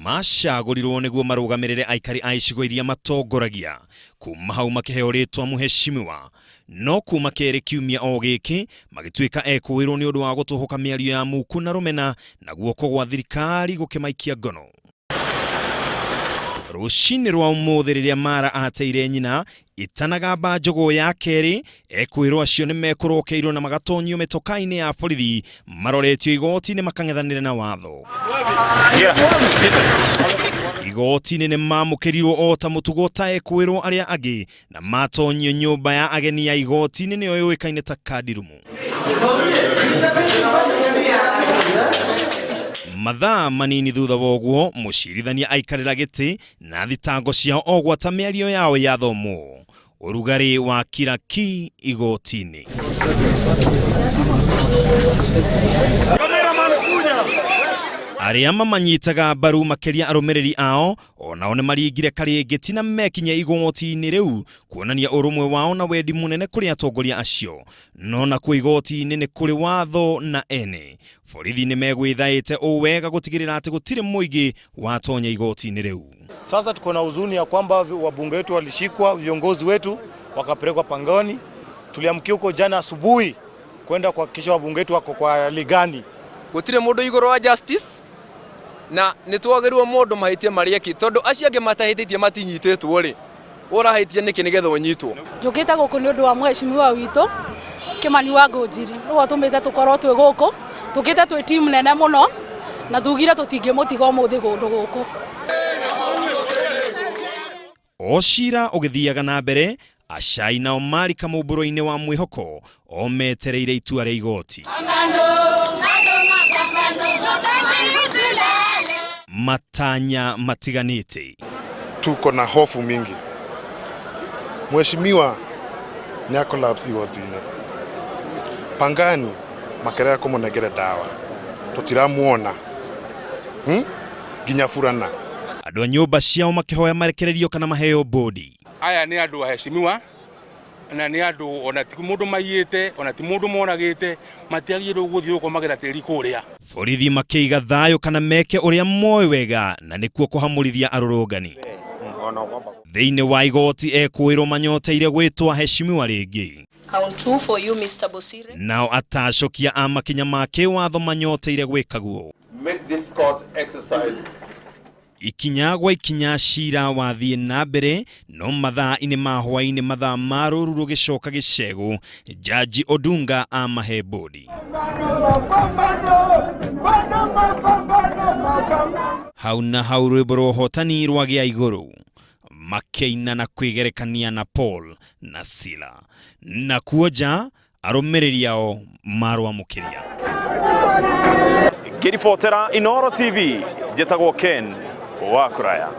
Macagũrirwo nĩguo marũgamĩrĩre aikari a icigo iria matongoragia. Kuma hau makĩheo rĩtwa Mheshimiwa. No kuma kerĩ kiumia o gĩkĩ magĩtuĩka ekũĩrwo nĩ ũndũ wa gũtũhũka mĩario ya muku na rũmena na guoko gwa thirikari gũkĩmaikia ngono. Rũcinĩ rwa ũmũthĩ rĩrĩa Mara ateire nyina itanagamba njũgũ ya kerĩ, ekwĩrwo acio nĩ mekũrokeirwo na magatonyio mĩtoka-inĩ ya borithi maroretio igoti-inĩ makang'ethanĩre na watho. Igoti-inĩ nĩ mamũkĩrirwo o ta mũtugo ta ekwĩrwo arĩa angĩ na matonyio nyũmba ya ageni ya igoti-inĩ nĩyo yũĩkaine ta kandirumu. Mathaa manini thutha wa ũguo mũcirithania aikarĩra gĩtĩ na thitango ciao o gwata mĩario yao yathomwo. Ũrugarĩ wa kira ki igoti-inĩ. Arĩa mamanyitaga mbaru makĩria arũmĩrĩri ao o nao nĩ maringire karĩngĩti na mekinyia igoti-inĩ rĩu kuonania ũrũmwe wao na wendi mũnene kũrĩ atongoria acio. No nakuo igoti-inĩ nĩ kũrĩ watho na ene. Borithi nĩ megwĩthaĩte ũũ wega gũtigĩrĩra atĩ gũtirĩ mũingĩ watonya igoti-inĩ rĩu. Sasa tuko na huzuni ya kwamba wabunge wetu walishikwa, viongozi wetu wakapelekwa pangoni. Tuliamkia huko jana asubuhi kwenda kuhakikisha wabunge wetu wako kwa hali gani. Gutire mundu iguru wa justice na nĩ twagĩrĩirwo mũndũ mahĩtia marĩa ekĩte tondũ acio angĩ matahĩtĩtie matinyitĩtwo rĩ ũrahĩtia nĩkĩ nĩgetha ũnyitwo. Njũkĩte gũkũ nĩ ũndũ wa mheshimiwa witũ Kimani wa Ngũnjiri nĩwe ũtũmĩte tũkorwo twĩ gũkũ tũkĩte twĩ timu nene mũno na tugire tũtingĩmũtiga ũmũthĩ kũndũ gũkũ. O cira ũgĩthiaga na mbere, Acai nao marika mũmbũro-inĩ wa mwĩhoko o metereire itua rĩa igoti. Matanya matiganĩte. Tuko na hofu mingi. Mheshimiwa nĩ collapse igoti-inĩ. Pangani makerega kũmũnengere dawa tũtiramuona nginya burana. Andũ a nyũmba ciao makĩhoya marekererio kana maheo bodi. Aya nĩ andũ aheshimiwa na nĩ andũ ona ti mũndũ maiyĩte ona ti mũndũ moragĩte matiagĩrĩirwo gũthiĩ gũkomagĩra tĩri kũrĩa. Borithi makĩiga thayũ kana meke ũrĩa moĩ wega na nĩkuo kũhamũrithia arũrũngani. Thĩinĩ wa igoti ekũĩrwo manyoteire gwĩtwo aheshimiwa rĩngĩ. Count 2 for you, Mr. Bosire. Nao atacũkia a makinya ma kĩwatho manyoteire gwĩka guo. Make this court exercise Ikinya gwa ikinya cira wathiĩ na mbere no mathaa-inĩ ma hwaĩ-inĩ mathaa ma rũru rũgĩcoka gĩcegũ Jaji Odunga amahe bodi. Hau na hau rwĩmbo rwa ũhotani rwagĩa igũrũ makĩina na kwĩgerekania na Paul na Sila na kuo nja arũmĩrĩri ao marwamũkĩria. Ngĩribotera Inooro TV, njĩtagwo Ken wa Kũraya.